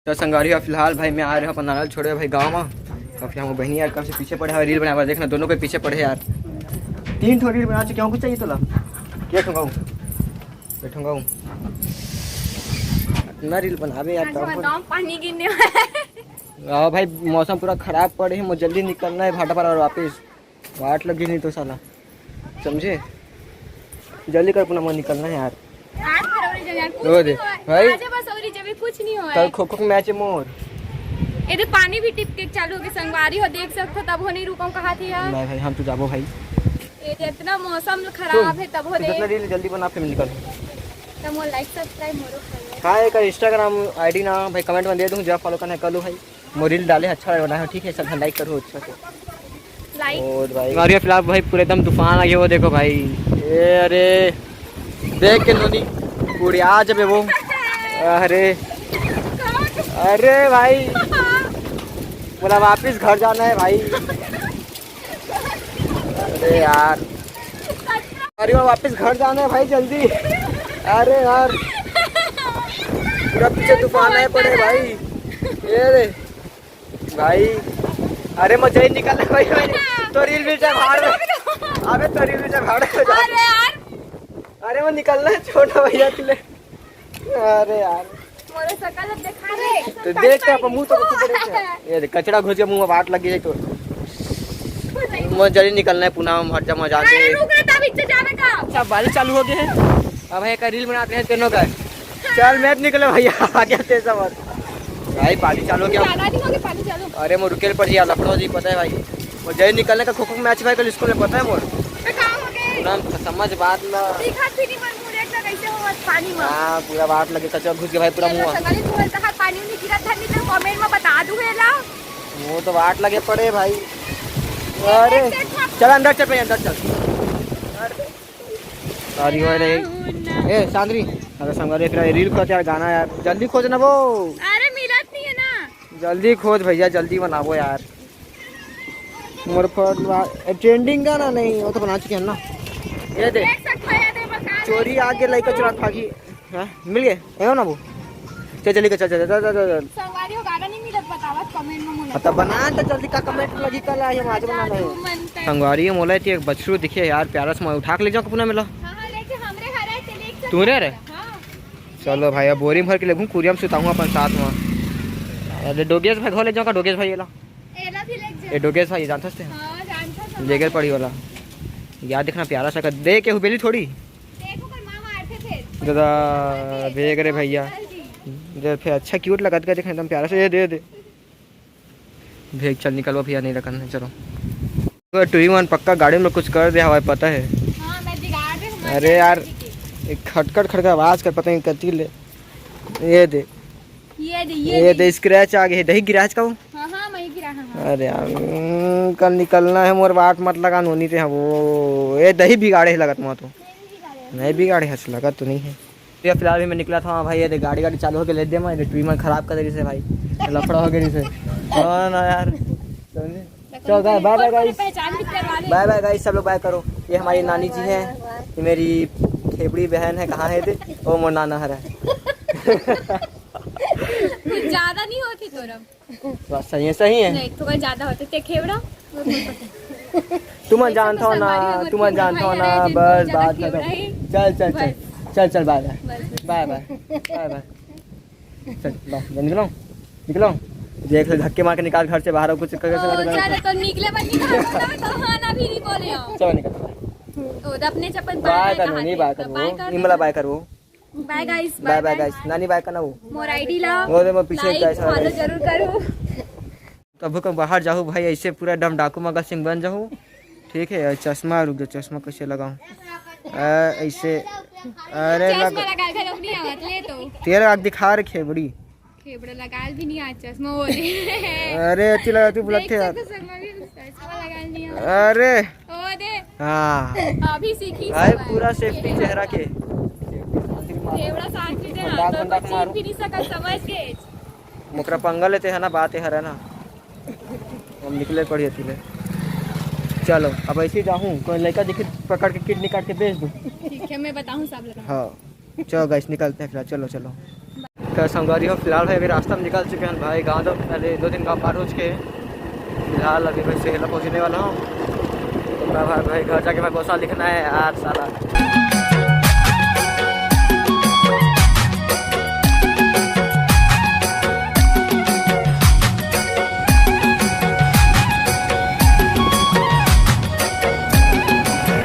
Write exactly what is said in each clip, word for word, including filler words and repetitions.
तो संगवारी हो, फिलहाल भाई मैं आ रहे हो अपन नाना ल छोड़े भाई गाँव में। तो फिर हम बहनी यार कब से पीछे पड़े हैं रील बनाए बर, देखना दोनों के पीछे पड़े हैं यार। तीन ठो रील बना चुके हैं, कुछ चाहिए तोला? क्या ठंगाऊँ? बैठूंगा हूँ। इतना रील बनावे यार, आज तो हमारे अपन गाँव पानी गिरने वाला है। आओ भाई, मौसम पूरा खराब पड़े है, मुझे जल्दी निकलना है भाटा पर और वापस। वाट लगी नहीं तो साला, समझे? जल्दी कर, अपना मन निकलना है यार। आज भर और जगह कुछ वो दे, नहीं हुआ। भाई। आज बस और जगह कुछ नहीं हुआ कल है। खो खो के मैच है मोर। ये दे पानी भी टिप के चालू हो गया, संगवारी हो, देख सकते हो, तब हो नहीं रुका कहा थी यार। नहीं भाई, हम तो जाबो भाई। ये दे इतना मौसम खराब सुन, है, तब हो तू दे। जितना रील जल्दी बना, फिर निकल। तो मोर लाइक सब्सक्राइब मोरो कर ले। हाँ, एक इंस्टाग्राम आईडी ना भाई, कमेंट में दे दूँ, जब फॉलो करना है कर लो भाई। मोर रील डाले अच्छा बना है, ठीक है, सब लाइक करो अच्छा से। लाइक। और भाई, मारियो फिलहाल भाई पूरे एकदम तूफान आ गया, वो देखो भाई। ए, अरे देख के नोनी पूरी आ जबे वो। अरे, अरे भाई, बोला वापस घर जाना है भाई। अरे यार, अरे वो वापस घर जाना है भाई जल्दी। अरे यार, पूरा पीछे तूफान आए पड़े भाई। ये रे भाई, अरे मजा ही निकल रहा है भाई, भाई। तो रील मिल जाए भाड़ में। अबे तो रील मिल जाए भाड़ में। अरे यार, अरे वो निकलना है छोटा भैया तुले। अरे यार, मोरे शकल अब दिखा दे। तो देख के अपन मुंह तो कुछ देख के। ये देख, कचरा घुस के मुंह में वाट लग गई तो। मुझे जल्दी निकलना है पुनः, हम हट जा, मजा आ अरे गई। रुक रे, तब इच्छा जावे का। अच्छा, बारिश चालू हो गई है। अब एक रील बनाते हैं तीनों का। चल, मैं निकले भैया, आ गया तेज समझ। भाई, पानी चालू हो गया। ज्यादा नहीं हो गया, पानी चालू। अरे, मैं रुके पड़ गया, लफड़ो जी, पता है भाई। वो जय निकलने का खो खो मैच भाई कल स्कूल में, पता है मोर? तो का हो गए? पूरा समझ बात ना। दिखा फिर नहीं मन मुड़े का कैसे हो पानी में। हाँ, पूरा बात लगे, कचरा घुस गया भाई पूरा मुंह। संगाली तू बोलता है पानी नहीं गिरा था, नहीं तो कमेंट में बता दूँ है ला। वो तो वाट लगे पड़े भाई। अरे, चल अंदर चल भाई, अंदर चल। सॉरी हो रही। ए, चांदनी, अरे संगवारी, फिर रील खोज यार, गाना यार, जल्दी खोज ना वो। अरे, मिलत नहीं है ना। जल्दी खोज भैया, जल्दी बनाबो यार। मोर फोन ट्रेंडिंग गाना नहीं, वो तो बना चुके हैं ना। ये दे, देख सकते हो, ये दे, बता दे। चोरी आके लइका चुरा भागी। हाँ, मिल गए, है ना वो? चल, चल, चल, चल, चल, चल, चल, चल। संगवारी हो गाना नहीं मिलत, बतावत कमेंट में मोला। पता बना तो जल्दी का कमेंट लगी कल आई, हम आज बना रहे हैं। संगवारी हो मोला, एक बछरू दिखे यार, प्यारा सा, मैं उठा के ले जाऊँ अपना मिला। हाँ, हाँ, लेके हमरे घर आए, चले एक तू रे रे? हाँ। चलो भाई, अब बोरी भर के लेगूँ, कुरिया में सुताऊँ अपन साथ में। अरे डोगेश भाई, घर ले जाऊँ का डोगेश भाई, ये ला। एला भी लेके जा। ये डोगेश भाई, जानता हस ते? हाँ, जानता था। लेकर पड़ी वाला। यार देखना प्यारा सा कर दे के हुबेली थोड़ी। देखो कर मामा आते थे। दादा, देख रे भैया। जल्दी। जब फिर अच्छा क्यूट लगत का, देख एकदम प्यारा सा, ये दे दे। भेग चल निकलवा भैया, नहीं रखन है, चलो। तो टू इन वन पक्का गाड़ी में कुछ कर दे हवाई, पता है। हाँ, मैं बिगाड़ दे हमारे अरे यार, चाची के। एक खटखट खटखट आवाज कर, पता नहीं कथी ले। ये दे। ये दे, ये ये दे। दे, स्क्रैच आ गए, दही गिराज का वो। हाँ, हाँ, मैं गिरा, हाँ, हाँ। अरे यार, हम्म, कल निकलना है मोर, वाट मत लगा नोनी ते, हाँ, वो, ये दही बिगाड़े है लगत मैं तो। नहीं बिगाड़े है। नहीं बिगाड़े है, लगत तो नहीं है। ये फिलहाल भी मैं निकला था, हाँ भाई, ये देख, गाड़ी, गाड़ी चालू होके ले दे, मैं, ये ट्रिमर खराब कर दे रही से भाई, लफड़ा हो गया रही से। हाँ ना यार, समझे? चलो, बाय, बाय, बाय, गाइस। पहचान भी करवा ले। बाय, बाय, गाइस, सब लोग बाय करो। ये हमारी नानी जी हैं, ये मेरी खेबड़ी बहन है, कहाँ है थे? ओ, मोर नाना हरा है। कुछ ज्यादा नहीं होती तोरा। बस सही है, सही है। नहीं, थोड़ा ज्यादा होते ते खेबड़ा। तुम जानता हो ना, तुम जानता हो ना, बस बात खत्म। चल, चल, चल, चल, चल, बाय, बाय, बाय, बाय, बाय, बाय। चल, लो, निकलो, निकलो। देख ले, धक्के मार के निकाल घर से बाहर, कुछ करके ओ, चलो, चलो। चलो, तो निकले बनी तो हम तो हाँ ना भी नहीं बोले हो। चलो, निकल। ओ, तो अपने चप्पल बाय पहन कर, कहाँ नहीं थे? बाय कर, तो बाय वो, कर इमला दो। बाय कर वो। बाय गाइस, बाय, बाय, बाय बाय। गाइस, नानी बाय करना वो। मोर आईडी ला वो दे, मैं पीछे लाइक, गाइस, फॉलो बाय। जरूर करो। कभू कभू बाहर जाहू भाई, ऐसे पूरा डम डाकू मगत सिंह बन जाहू। ठीक है, चश्मा, रुक जा, चश्मा कैसे लगाऊं? आ, ऐसे, अरे चश्मा लग लगा के लोग नहीं आवत, ले तो। तेल आग दिखा रखे बड़ी। खेबड़ा लगाल भी नहीं आ चश्मा, वो दे। अरे, अच्छी लगा तू, बुलत देख थे यार। सकते संगवारी, चश्मा लगाल नहीं आ। अरे। ओ दे। हाँ। अभी सीखी भाई, सब है। पूरा सेफ्टी चेहरा के। खेबड़ा साथ में दे, बंदा, हाँ, तो बंदा कुछ मारो। भी नहीं सकत, समझ के। मोकरा पंगा लेते है ना, बात है ना। हम निकले पड़ी थी ले। चलो, अब ऐसे ही जाऊँ, कोई लड़का दिखे, पकड़ के किडनी काट के बेच दूँ। ठीक है, मैं बताऊँ सब लोग। हाँ, चलो गाइस, निकलते हैं फिलहाल, चलो, चलो। तो संगवारी हो, फिलहाल भाई अभी रास्ता में निकल चुके हैं भाई, गाँव तो पहले दो तीन गाँव पार हो चुके हैं। फिलहाल अभी भाई सुहेला पहुँचने वाला हूँ। तो भाई, भाई घर जाके भाई बहुत सारा लिखना है यार साला।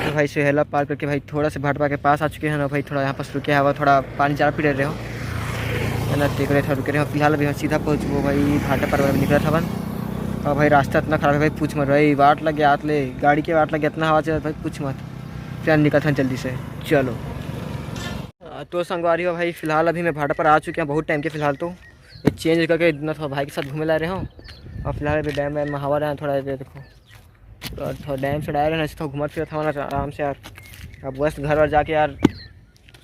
तो भाई सुहेला पार करके भाई थोड़ा से भाटपा के पास आ चुके हैं ना भाई, थोड़ा यहाँ पास रुके हवा, थोड़ा पानी ज़्यादा पी ले रहे हो है ना, तेकरे थोड़ा रुके रहे हो। फिलहाल अभी हम सीधा पहुँचबो भाई भाटा पर निकला था बन। और भाई रास्ता इतना खराब है भाई, पूछ मत भाई, वाट लग गया हाथ ले, गाड़ी के वाट लग गया, इतना हवा चला भाई, पूछ मत। फिर निकल था जल्दी से, चलो। आ, तो संगवारी हो भाई, फिलहाल अभी मैं भाटा पर आ चुके हैं बहुत टाइम के। फिलहाल तो ये चेंज करके इतना थोड़ा भाई के साथ घूमे ला रहे हो। और फिलहाल अभी डैम वैम में हवा रहे हैं थोड़ा, ये देखो। और थोड़ा डैम से डायल है ना, ऐसे थोड़ा घूमत फिरत हवा ना आराम से यार। अब बस घर वर जाके यार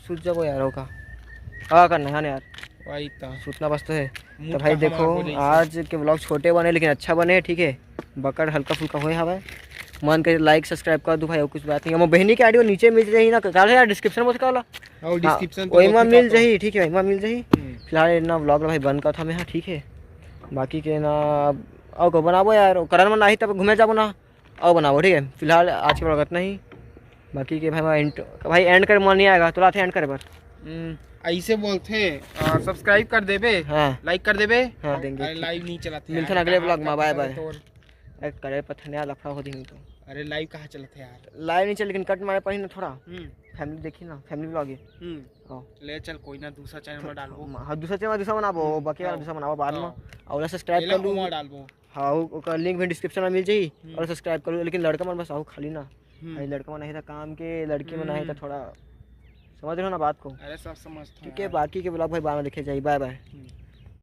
सूत जाबो यार, होगा का करना है ना यार। वही तो। सूतना बस तो है। तो मूड भाई कहाँ देखो, मार बोले इसे। आज के व्लॉग छोटे बने लेकिन अच्छा बने, ठीक है। बकड़ हल्का फुल्का होए हवा। मन करे लाइक सब्सक्राइब कर दो भाई, और कुछ बात नहीं। हम बहनी के आईडी नीचे मिल जाही ना, काल है यार डिस्क्रिप्शन में से काला। और हाँ, डिस्क्रिप्शन तो वही होती मिल तो। जाही, ठीक है, वही मिल जाही। हम्म। फिलहाल ना व्लॉग ला भाई बंद करत हमें, हाँ, ठीक है। बाकी के ना, अउ को बनाबो यार, करण मन आही तब घूमे जाबो ना, अउ बनाबो, ठीक है। फिलहाल आज के व्लॉग इतना ही। बाकी के भाई, मैं एंड, भाई एंड करे मन नहीं आएगा, तो लाते एंड करे बर। हम्म, ऐसे बोलते हैं, आ, सब्सक्राइब कर देबे, हाँ। लाइक कर देबे। हाँ, देंगे। अरे, लाइव नहीं चलाते मिलते यार, हैं अगले कहाँ व्लॉग में, कट बाय करो बाय। तो। अरे, करे पथनिया लफड़ा हो दिन तो। अरे, लाइव कहाँ चलत है यार? लाइव नहीं चल, लेकिन कट मारे पड़ी ना थोड़ा। हम्म। फैमिली देखी ना, फैमिली व्लॉग है। हम्म। हाँ। ले चल, कोई ना, दूसरा चैनल में डालबो। हाँ, दूसरा चैनल, दूसरा बनाबो, हम्म, बाकी वाला हाँ। दूसरा बनाबो बाद में। हाँ। और वाला सब्सक्राइब एला कर लूँ। ओमा डालबो। हाँ, वो-, ओकर लिंक भी डिस्क्रिप्शन में मिल जाही। हम्म। और सब्सक्राइब कर लूँ, लेकिन लड़का मन बस आऊ खाली ना। हम्म। भाई लड़का मन आही त काम के, लड़की मन आही त हम्म। थोड़ा समझ रहे हो ना बात को। अरे, सब समझता हूँ ठीक है, यार। बाकी के व्लॉग भाई बाद में देखे जाही। बाय बाय। हम्म।